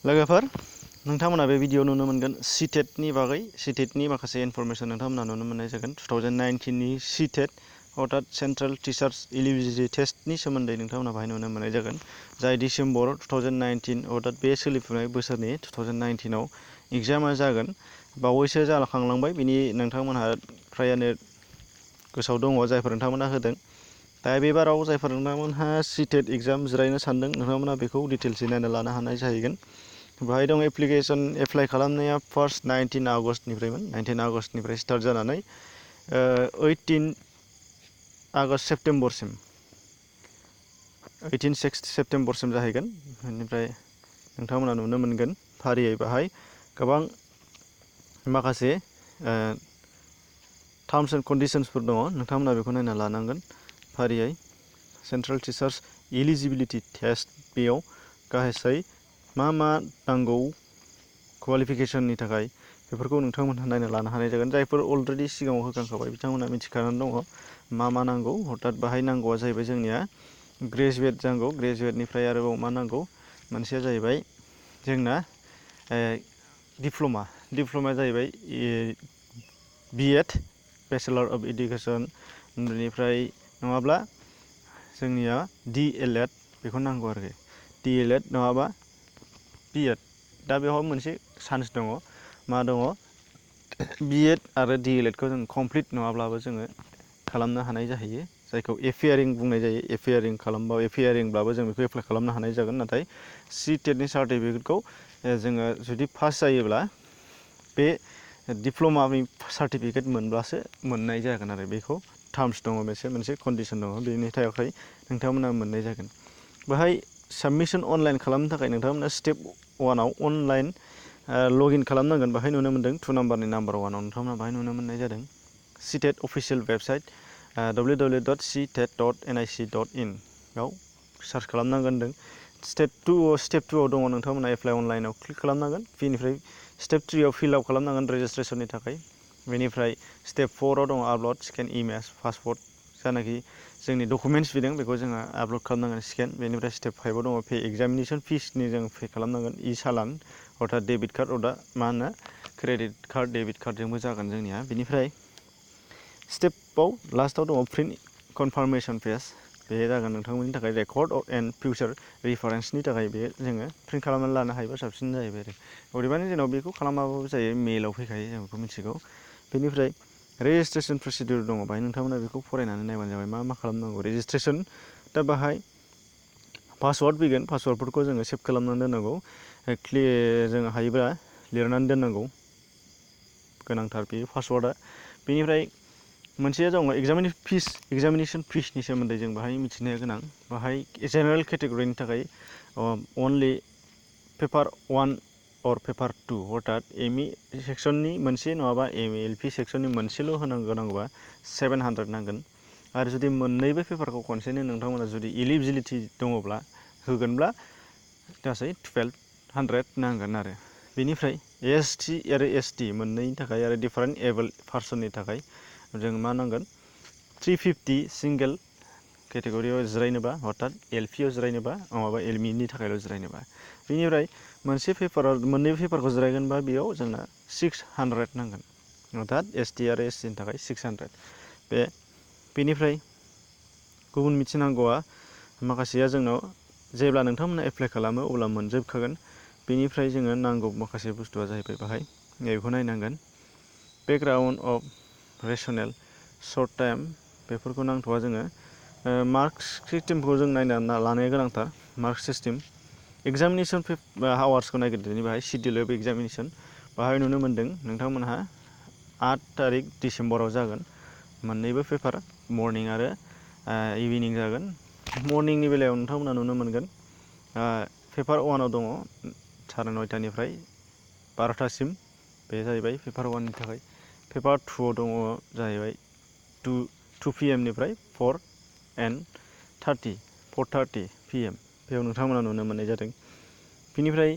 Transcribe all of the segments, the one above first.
लोगोफोर नोंथांमोना बे भिडिअ नुनो मोनगोन सीटेटनि बागै सीटेटनि माखासे इनफरमेशन नोंथांमोना नुनो मोननाय जागोन 2019 नि सीटेट अर्थात सेंट्रल टीचार्स एलिजिबिलिटी टेस्टनि सोमोन्दै नोंथांमोना बाहाय नुनो मोननाय जागोन जाय डिसेम्बर 2019 अर्थात बे सोलिफुनाय बोसोरनि 2019 आव एग्जामा जागोन बावैसो जाखांलांबाय बिनि नोंथांमोनहा फ्रायानो गोसोआव दङ जायफोर नोंथांमोना होदों दा बेबाराव जायफोर नोंथांमोनहा सीटेट एग्जाम जिरायनो सानदों नोंथांमोना बेखौ डिटेल्सै नायना लानो हानाय जाहैगोन बाहाय दं एप्लाइ खालामनाया फार्स्ट 19 आगस्टनिफ्रायमोन 19 आगस्टनिफ्राय स्टार्ट जानानै 18 आगस्ट सेप्तेम्बरसिम 18 सेप्तेम्बरसिम जाहैगोन बेनिफ्राय नोंथांमोना नुनो मोनगोन फारियै बाहाय गोबां माखासे टार्म्स एन्ड कन्डिशन्सफोर दङ नोंथांमोना बेखौ नायना लानांगोन फारियै सेंट्रल टीचार्स एलिजिबिलिटी टेस्ट बेयाव गाहाय मा नांगौ क्वालिफिकेशननि थाखाय बेफोरखौ नोंथांमोनहा नायना लानो हानाय जागोन जायफोर अलरेडि सिगाङाव होखांखाबाय बिथांमोना मिथिखानानै दङ मा नांगौ हथात बाहाय नांगौआ जाहैबाय जोंनिया ग्रेजुवेट नांगौ ग्रेजुवेटनिफ्राय आरोबाव मा नांगौ मोनसेया जाहैबाय जोंना डिप्ल'मा जाहैबाय BEd बेचेलर अफ एडुकेसन बेनिफ्राय नङाब्ला जोंनिया DLED बेखौ नांगौ आरोखि DLED नङाबा BEd दा बेवहाय मोनसे चान्स दङ मा दङ BEd आरो DLED खौ जों कमप्लिट नङाब्लाबो जोङो खालामनो हानाय जाहैयो जायखौ एपियारिं बुंनाय जायो एपियारिंब्लाबो जों बेखौ एप्लाइ खालामनो हानाय जागोन नाथाय सीटेटनि सार्टिफिकेटखौ जोङो जुदि पास जायोब्ला बे डिप्ल'मानि सार्टिफिकेट मोनब्लासो मोननाय जागोन आरो बेखौ टार्म्स दङ मोनसे कन्डिशन दङ बेनि थाखाय नोंथांमोना मोननाय जागोन बेहाय साबमिशन अनलाइन खालामनो थाखाय नोंथांमोना स्टेप 1 आव अनलाइन लगइन खालामनांगोन बाहाय नुनो मोनदों 2 नाम्बारनि नाम्बार 1 आव नोंथांमोना बाहाय नुनो मोननाय जादों सीटेट अफिशियेल वेबसाइट www.ctet.nic.in आव सार्च खालामनांगोन होनदों स्टेप 2 आव दङ नोंथांमोना एप्लाइ अनलाइनाव क्लिक खालामनांगोन बेनिफ्राय स्टेप 3 आव फिल आप खालामनांगोन रेजिस्ट्रेशननि थाखाय बेनिफ्राय स्टेप 4 आव दङ आपल'ड स्केन इमेज पासपर्ट जानाखि जोंनि डकुमेन्ट्स बिदों बेखौ जोङो आपल'ड खालामनांगोन स्केन बेनिफ्राय स्टेप 5 आव दङ पे एग्जामिनेशन फिसनि जों पे खालामनांगोन चालान अर्थात डेबिट कार्ड अर्थात मा होनो क्रेडिट कार्ड डेबिट कार्डजोंबो जागोन जोंनिया बेनिफ्राय स्टेपआव लास्टआव दङ प्रिन्ट कनफार्मेशन पेज बे जागोन नोंथांमोननि थाखाय रेकर्ड एन्ड फिउचार रिफारेन्सनि थाखाय बे जोङो प्रिन्ट खालामनानै लानो हायोबा साबसिन जाहैबाय आरो अदेबानि जोंनाव बेखौ खालामाबाबो जायो मेलाव फैखायो जों बेखौ मिथिगौ बेनिफ्राय रेजिस्ट्रेशन प्रसिडिउर दङ बाहाय नोंथांमोना बेखौ फरायनानै नायबानो जाबाय मा खालामनांगौ रेजिस्ट्रेशन दा बाहाय पासवार्ड फैगोन पासवार्डफोरखौ जोङो सेभ खालामनानै दोननांगौ जोङो हायोब्ला लिरनानै दोननांगौ गोनांथार बे पासवार्डआ बेनिफ्राय मोनसेया दङ एग्जामिनेशन फिसनि सोमोन्दै जों बाहाय मिथिनाया गोनां बाहाय जेनेरेल केटेगरिनि थाखाय अनलि पेपार 1 और पेपार 2 अर्थात एमइ सेक्सननि मोनसे नङाबा एलपि सेक्सननि मोनसेल' होनांगौबा 700 नांगोन आरो जुदि मोननैबो पेपारखौ खनसेनो नोंथांमोना जुदि एलिजिबिलिटि दङब्ला होगोनब्ला गासै 1200 नांगोन आरो बेनिफ्राय ST आरो ST मोननैनि थाखाय आरो डिफारेन्ट एबल पार्सननि थाखाय जों मा नांगोन 350 सिंगेल केटेगरियाव जिरायनोबा अर्थात एलपिआव जिरायनोबा नङाबा एलमिनि थाखायल' जिरायनोबा बेनिफ्राय मोननैबो पेपारखौ जिरायगोनबा बेयाव जोंना 600 नांगोन अर्थात ST आरो SCनि थाखाय 600 बेनिफ्राय गुबुन मिथिनांगौआ माखासेया जोंनाव जेब्ला नोंथांमोना एप्लाइ खालामो अब्ला मोनजोबखागोन बेनिफ्राय जोङो नांगौ माखासे बुस्थुआ जाहैबाय बाहाय बेखौ नायनांगोन बेकग्राउन्ड अफ रेसनेल शर्ट टाइम बेफोरखौ नांथ'वा जोङो मार्कस सिस्टेमखौ जों नायना लानाया गोनांथार मार्कस सिस्टेम एग्जामिनेशन आवार्सखौ नागिरदों बाहाय शिडिउल अफ एग्जामिनेशन बाहाय नुनो मोन्दों नोंथांमोनहा 8 तारिख डिसेम्बराव जागोन मोननैबो पेपार मर्निं आरो इभिनिं जागोन मर्निंनि बेलायाव नोंथांमोना नुनो मोनगोन पेपार 1 आव दङ 9:30निफ्राय 12थासिम बे जाहैबाय पेपार 1नि थाखाय पेपार 2 आव दङ जाहैबाय 2 PM निफ्राय 4:30 PM बेयाव नोंथांमोना नुनो मोननाय जादों बेनिफ्राय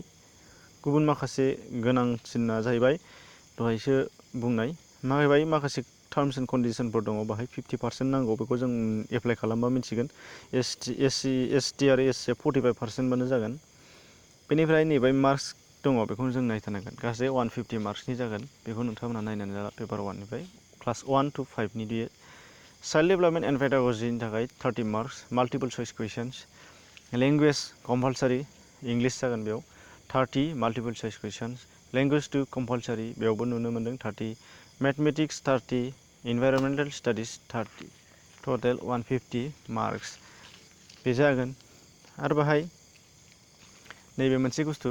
गुबुन माखासे गोनांसिना जाहैबाय दहायसो बुंनाय माखासे टार्म्स एन्ड कन्डिशनफोर दङ बाहाय 50% नांगौ बेखौ जों एप्लाइ खालामबा मिथिगोन ST आरो SC 45% बानो जागोन बेनिफ्राय नैबे मार्क्स दङ बेखौ जों नायथारनांगोन गासै 150 मार्क्सनि जागोन बेखौ नोंथांमोना नायनानै ला पेपार 1निफ्राय क्लास 1 to 5नि बियो चाइल्ड डेभेलपमेन्ट एन्ड पेडागजिनि थाखाय 30 marks multiple choice questions language compulsory English जागोन बेयाव 30 multiple choice questions language two compulsory बेयावबो नुनो मोन्दों 30 mathematics 30 environmental studies 30 total 150 marks बे जागोन आरो बाहाय नैबे मोनसे बुस्थु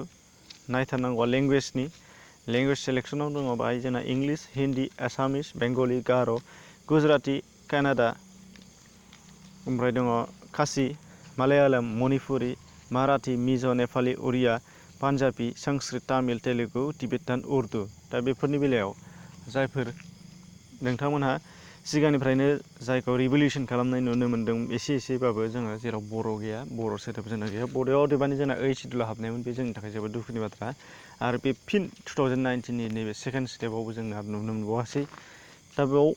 नायथारनांगौआ लेंगुवेजनि लेंगुवेज सेलेक्सनाव दङ बाहाय जोंना इंलिश हिन्दी आसामिस बेंगलि गार' गुजराती कानाडा ओमफ्राय दङ खासि मालायालम मणिपुरि माराठी मिज' नेपालि उरिया पान्जाबि संस्कृत तामिल तेलुगु तिबेटान उर्दु दा बेफोरनि बेलायाव जायफोर नोंथांमोनहा सिगांनिफ्रायनो जायखौ रिभलिउसन खालामनाय नुनो मोन्दों एसे एसेबाबो जोङो जेराव बर' गैया बर' सोदोब जोंना गैया बर'आव अदेबानि जोंना ओइट सिडुलाव हाबनायमोन बे जोंनि थाखाय जोबोद दुखुनि बाथ्रा आरो बे फिन 2019नि नैबे सेकेन्ड स्टेपावबो जोंना नुनो मोनबावासै दा बेयाव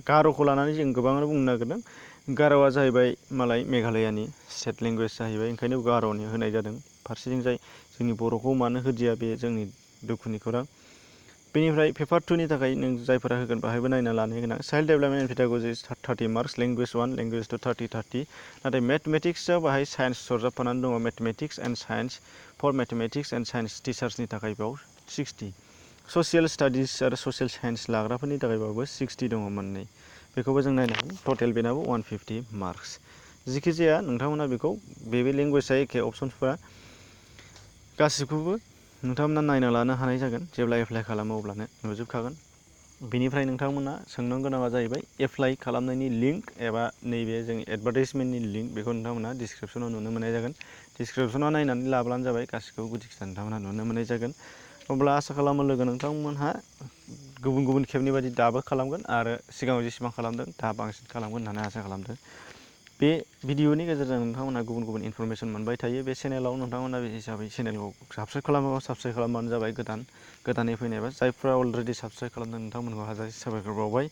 गार'खौ लानानै जों गोबाङानो बुंनो नागिरदों गार'आ जाहैबाय मालाय मेघालयानि स्टेट लेंगुवेज जाहैबाय ओंखायनो गार'नि होनाय जादों फारसेथिंजाय जोंनि बर'खौ मानो होदिया बे जोंनि दुखुनि खौरां बेनिफ्राय पेपार 2नि थाखाय नों जायफोरा होगोन बाहायबो नायना लानो गोनां child development and pedagogy 30 marks language 1 language 2 30 नाथाय मेथमेटिक्सआव बाहाय साइन्स सरजाबफानानै दङ mathematics and science for mathematics and science टिचार्सनि थाखाय बेयाव 60 ससियेल स्टाडिज आरो ससियेल साइन्स लाग्राफोरनि थाखायबाबो 60 दङ मोननै बेखौबो जों नायनांगोन टटेल बेनाबो 150 मार्क्स जिखि जाया नोंथांमोना बेखौ बे लेंगुवेजआ एखे अपसन्सफोरा गासिखौबो नोंथांमोना नायना लानो हानाय जागोन जेब्ला एप्लाइ खालामो अब्लानो नुजोबखागोन बेनिफ्राय नोंथांमोना सोंनो गोनाङा जाहैबाय एप्लाइ खालामनायनि लिंक एबा नैबे जोंनि एडभार्टाइजमेन्टनि लिंक बेखौ नोंथांमोना डिसक्रिपसनाव नुनो मोननाय जागोन डिसक्रिपसनाव नायनानै लाब्लानो जाबाय गासिखौबो गुदि खिथा नोंथांमोना नुनो मोननाय जागोन अब्ला आसा खालामो लोगो नोंथांमोनहा गुबुन गुबुन खेबनि बायदि दाबो खालामगोन आरो सिगाङाव जेसेबां खालामदों दा बांसिन खालामगोन होननानै आसा खालामदों बे भिडिअनि गेजेरजों नोंथांमोना गुबुन गुबुन इनफरमेसन मोनबाय थायो बे चेनेलाव नोंथांमोना बे हिसाबै चेनेलखौ साबस्क्राइब खालामाबा साबस्क्राइब खालामबानो जाबाय गोदानै फैनायबा जायफ्रा अलरेडि साबस्क्राइब खालामदों नोंथांमोनखौ हाजासे साबायखर बावबाय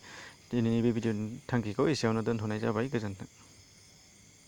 दिनैनि बे भिडिअनि थांखिखौ एसेयावनो दोनथ'नाय जाबाय गोजोन्थों।